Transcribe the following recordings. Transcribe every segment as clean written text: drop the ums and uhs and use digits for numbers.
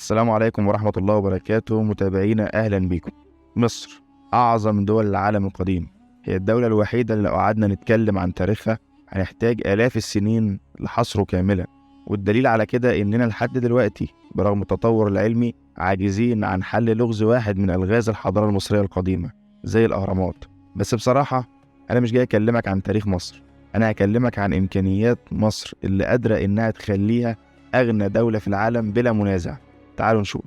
السلام عليكم ورحمة الله وبركاته. متابعينا أهلا بكم. مصر أعظم دول العالم القديم، هي الدولة الوحيدة اللي لو قعدنا نتكلم عن تاريخها هنحتاج آلاف السنين لحصره كاملا، والدليل على كده إننا لحد دلوقتي برغم التطور العلمي عاجزين عن حل لغز واحد من ألغاز الحضارة المصرية القديمة زي الأهرامات. بس بصراحة أنا مش جاي أكلمك عن تاريخ مصر، أنا هكلمك عن إمكانيات مصر اللي قادرة إنها تخليها أغنى دولة في العالم بلا منازع. تعالوا نشوف.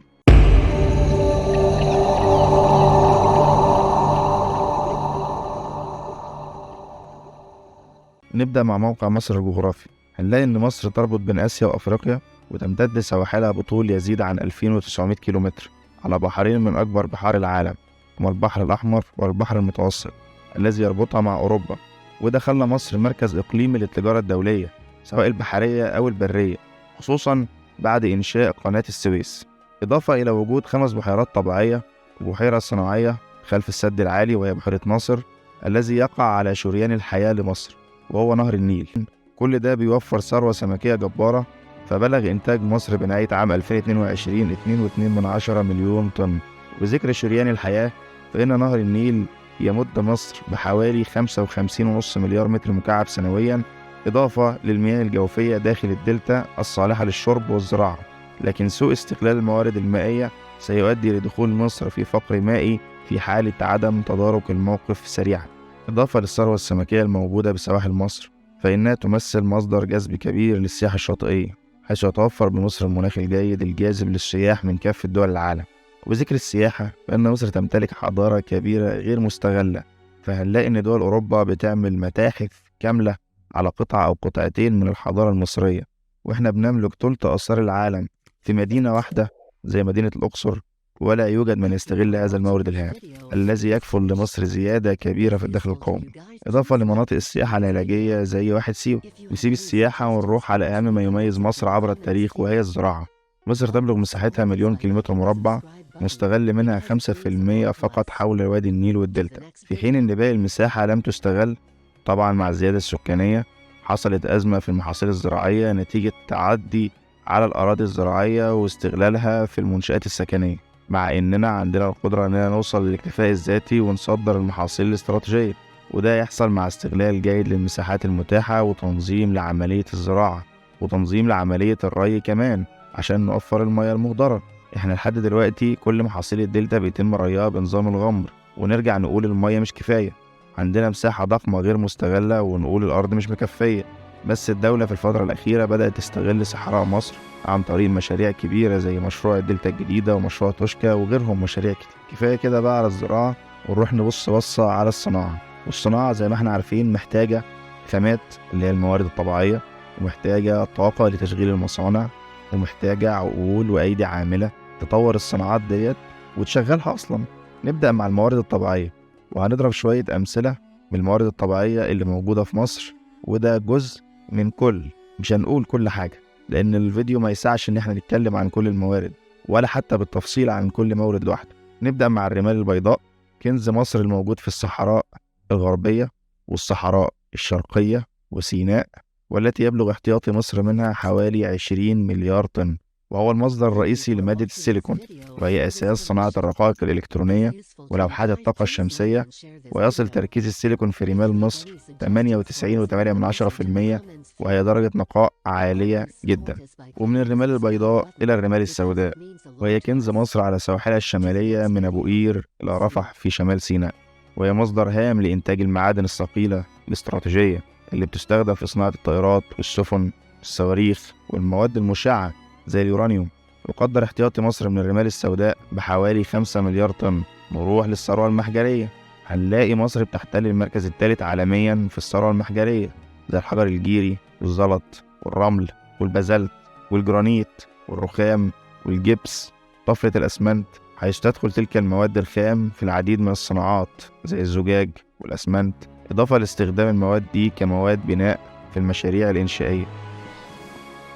نبدأ مع موقع مصر الجغرافي. هنلاقي إن مصر تربط بين آسيا وأفريقيا، وتمتد سواحلها بطول يزيد عن 2900 كيلومتر على بحرين من أكبر بحار العالم، هما البحر الأحمر والبحر المتوسط الذي يربطها مع أوروبا. وده خلى مصر مركز إقليمي للتجارة الدولية سواء البحرية أو البرية، خصوصا بعد إنشاء قناة السويس، إضافة إلى وجود 5 بحيرات طبيعية وبحيرة صناعية خلف السد العالي وهي بحيرة ناصر الذي يقع على شريان الحياة لمصر وهو نهر النيل. كل ده بيوفر ثروة سمكية جبارة، فبلغ إنتاج مصر بنهاية عام 2022 2.2 مليون طن. وبذكر شريان الحياة فإن نهر النيل يمد مصر بحوالي 55.5 مليار متر مكعب سنويا، إضافة للمياه الجوفية داخل الدلتا الصالحة للشرب والزراعة. لكن سوء استغلال الموارد المائية سيؤدي لدخول مصر في فقر مائي في حالة عدم تدارك الموقف سريعا. إضافة للثروة السمكية الموجودة بسواحل مصر فإنها تمثل مصدر جذب كبير للسياحة الشاطئية، حيث يتوفر بمصر المناخ الجيد الجاذب للسياح من كافة دول العالم. وبذكر السياحة فإن مصر تمتلك حضارة كبيرة غير مستغلة، فهنلاقي إن دول أوروبا بتعمل متاحف كاملة على قطعة أو قطعتين من الحضارة المصرية، وإحنا بنملك تلت آثار العالم في مدينة واحدة زي مدينة الأقصر، ولا يوجد من يستغل هذا المورد الهام الذي يكفل لمصر زيادة كبيرة في الدخل القومي، إضافة لمناطق السياحة العلاجية زي واحد سيوة. نسيب السياحة ونروح على أهم ما يميز مصر عبر التاريخ وهي الزراعة. مصر تبلغ مساحتها 1,000,000 كيلومتر مربع، مستغل منها 5% فقط حول وادي النيل والدلتا، في حين أن باقي المساحة لم تستغل. طبعا مع الزيادة السكانية حصلت أزمة في المحاصيل الزراعية نتيجة تعدي على الأراضي الزراعية واستغلالها في المنشآت السكنية، مع إننا عندنا القدرة إننا نوصل للاكتفاء الذاتي ونصدر المحاصيل الاستراتيجية، وده يحصل مع استغلال جيد للمساحات المتاحة وتنظيم لعملية الزراعة وتنظيم لعملية الري كمان عشان نوفر المياه المهدرة. احنا لحد دلوقتي كل محاصيل الدلتا بيتم ريها بنظام الغمر، ونرجع نقول المياه مش كفاية. عندنا مساحة ضخمة غير مستغلة ونقول الأرض مش مكفية. بس الدولة في الفترة الأخيرة بدأت تستغل صحراء مصر عن طريق مشاريع كبيرة زي مشروع الدلتا الجديدة ومشروع توشكا وغيرهم مشاريع كتير. كفاية كده بقى على الزراعة، ونروح نبص بصة على الصناعة. والصناعة زي ما احنا عارفين محتاجة خامات اللي هي الموارد الطبيعية، ومحتاجة طاقة لتشغيل المصانع، ومحتاجة عقول وأيدي عاملة تطور الصناعات ديت وتشغلها أصلا. نبدأ مع الموارد الطبيعية، وهنضرب شوية أمثلة من الموارد الطبيعية اللي موجودة في مصر، وده جزء من كل، مش هنقول كل حاجة لأن الفيديو ما يسعش إن احنا نتكلم عن كل الموارد ولا حتى بالتفصيل عن كل مورد لوحده. نبدأ مع الرمال البيضاء، كنز مصر الموجود في الصحراء الغربية والصحراء الشرقية وسيناء، والتي يبلغ احتياطي مصر منها حوالي 20 مليار طن، وهو المصدر الرئيسي لمادة السيليكون، وهي أساس صناعة الرقائق الإلكترونية ولوحات الطاقة الشمسية. ويصل تركيز السيليكون في رمال مصر 98.8%، وهي درجة نقاء عالية جدا. ومن الرمال البيضاء إلى الرمال السوداء، وهي كنز مصر على سواحلها الشمالية من أبو قير إلى رفح في شمال سيناء، وهي مصدر هام لإنتاج المعادن الثقيلة الاستراتيجية اللي بتستخدم في صناعة الطائرات والسفن والصواريخ والمواد المشعة زي اليورانيوم. وقدر احتياطي مصر من الرمال السوداء بحوالي 5 مليار طن. نروح للثروة المحجرية، هنلاقي مصر بتحتل المركز الثالث عالميا في الثروة المحجرية زي الحجر الجيري والزلط والرمل والبازلت والجرانيت والرخام والجبس، طفلة الأسمنت، حيث تدخل تلك المواد الخام في العديد من الصناعات زي الزجاج والأسمنت، إضافة لاستخدام المواد دي كمواد بناء في المشاريع الإنشائية.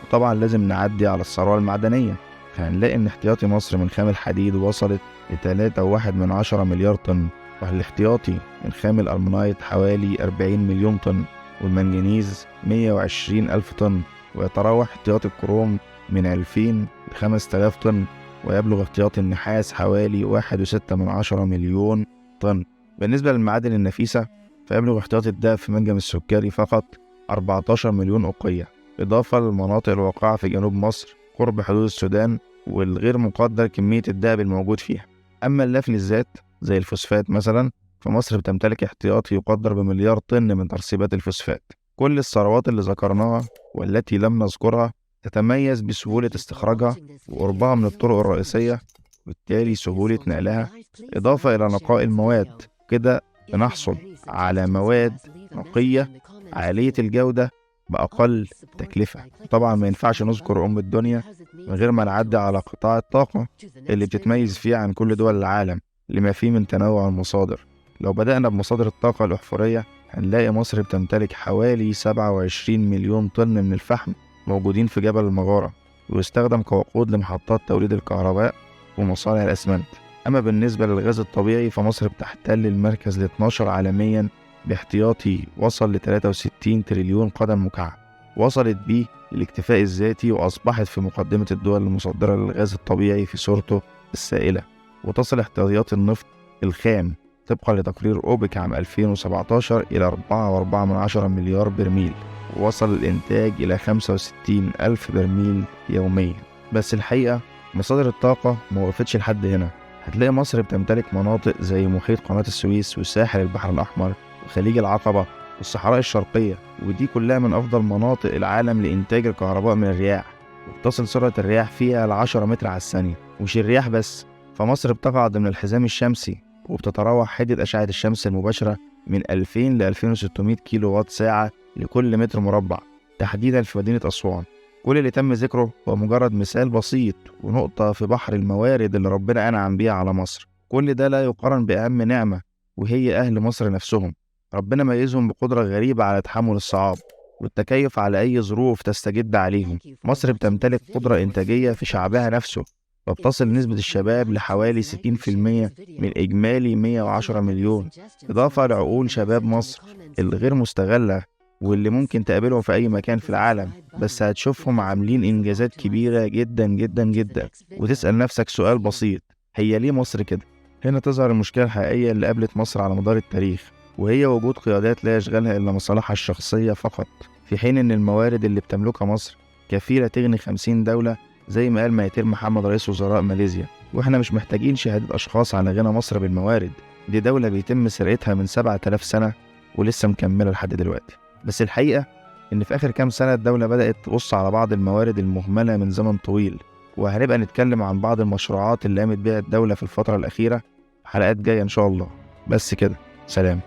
وطبعا لازم نعدي على الثروة المعدنية، فهنلاقي إن احتياطي مصر من خام الحديد وصلت ل 3.1 مليار طن، والاحتياطي من خام الألمنايت حوالي 40 مليون طن، والمنجنيز 120 ألف طن، ويتراوح احتياطي الكروم من 2000 ل 5000 طن. ويبلغ احتياطي النحاس حوالي 1.6 مليون طن. بالنسبة للمعادن النفيسة فيبلغ احتياطي الذهب في منجم السكري فقط 14 مليون أوقية، إضافة للمناطق الواقعة في جنوب مصر قرب حدود السودان والغير مقدر كمية الذهب الموجود فيها. أما اللافلزات زي الفوسفات مثلا فمصر بتمتلك احتياطي يقدر ب1 مليار طن من ترسيبات الفوسفات. كل الثروات اللي ذكرناها والتي لم نذكرها تتميز بسهولة استخراجها وقربها من الطرق الرئيسية، وبالتالي سهولة نقلها، إضافة إلى نقاء المواد. كده بنحصل على مواد نقية عالية الجودة بأقل تكلفة. طبعا ما ينفعش نذكر أم الدنيا من غير ما نعدي على قطاع الطاقة اللي بتتميز فيه عن كل دول العالم لما فيه من تنوع المصادر. لو بدأنا بمصادر الطاقة الأحفورية هنلاقي مصر بتمتلك حوالي 27 مليون طن من الفحم موجودين في جبل المغارة، ويستخدم كوقود لمحطات توليد الكهرباء ومصانع الأسمنت. أما بالنسبة للغاز الطبيعي فمصر بتحتل المركز ال12 عالميا باحتياطي وصل ل 63 تريليون قدم مكعب، وصلت بيه للاكتفاء الذاتي وأصبحت في مقدمة الدول المصدرة للغاز الطبيعي في صورته السائلة. وتصل احتياطيات النفط الخام طبقا لتقرير أوبك عام 2017 إلى 4.4 مليار برميل، ووصل الإنتاج إلى 65 ألف برميل يوميا. بس الحقيقة مصادر الطاقة ما وقفتش لحد هنا. هتلاقي مصر بتمتلك مناطق زي محيط قناة السويس وساحل البحر الأحمر وخليج العقبة والصحراء الشرقية، ودي كلها من أفضل مناطق العالم لإنتاج الكهرباء من الرياح، وبتصل سرعة الرياح فيها ل10 متر على الثانية. ومش الرياح بس، فمصر بتقع ضمن الحزام الشمسي، وبتتراوح حدة أشعة الشمس المباشرة من 2000 ل 2600 كيلو وات ساعة لكل متر مربع، تحديدا في مدينة أسوان. كل اللي تم ذكره هو مجرد مثال بسيط ونقطة في بحر الموارد اللي ربنا أنعم بيها على مصر. كل ده لا يقارن بأهم نعمة، وهي أهل مصر نفسهم. ربنا ميزهم بقدرة غريبة على تحمل الصعاب والتكيف على أي ظروف تستجد عليهم. مصر بتمتلك قدرة إنتاجية في شعبها نفسه، وبتصل نسبة الشباب لحوالي 60% من إجمالي 110 مليون، إضافة لعقول شباب مصر الغير مستغلة واللي ممكن تقابلهم في أي مكان في العالم، بس هتشوفهم عاملين إنجازات كبيرة جدا جدا جدا. وتسأل نفسك سؤال بسيط، هي ليه مصر كده؟ هنا تظهر المشكلة الحقيقية اللي قابلت مصر على مدار التاريخ، وهي وجود قيادات لا يشغلها إلا مصالحها الشخصية فقط، في حين إن الموارد اللي بتملكها مصر كفيلة تغني 50 دولة زي ما قال مهاتير محمد رئيس وزراء ماليزيا. وإحنا مش محتاجين شهادة أشخاص على غنى مصر بالموارد، دي دولة بيتم سرقتها من 7000 سنة ولسه مكملة لحد دلوقتي. بس الحقيقة إن في آخر كام سنة الدولة بدأت تبص على بعض الموارد المهملة من زمن طويل، وهنبقى نتكلم عن بعض المشروعات اللي قامت بيها الدولة في الفترة الأخيرة في حلقات جاية إن شاء الله. بس كده، سلام.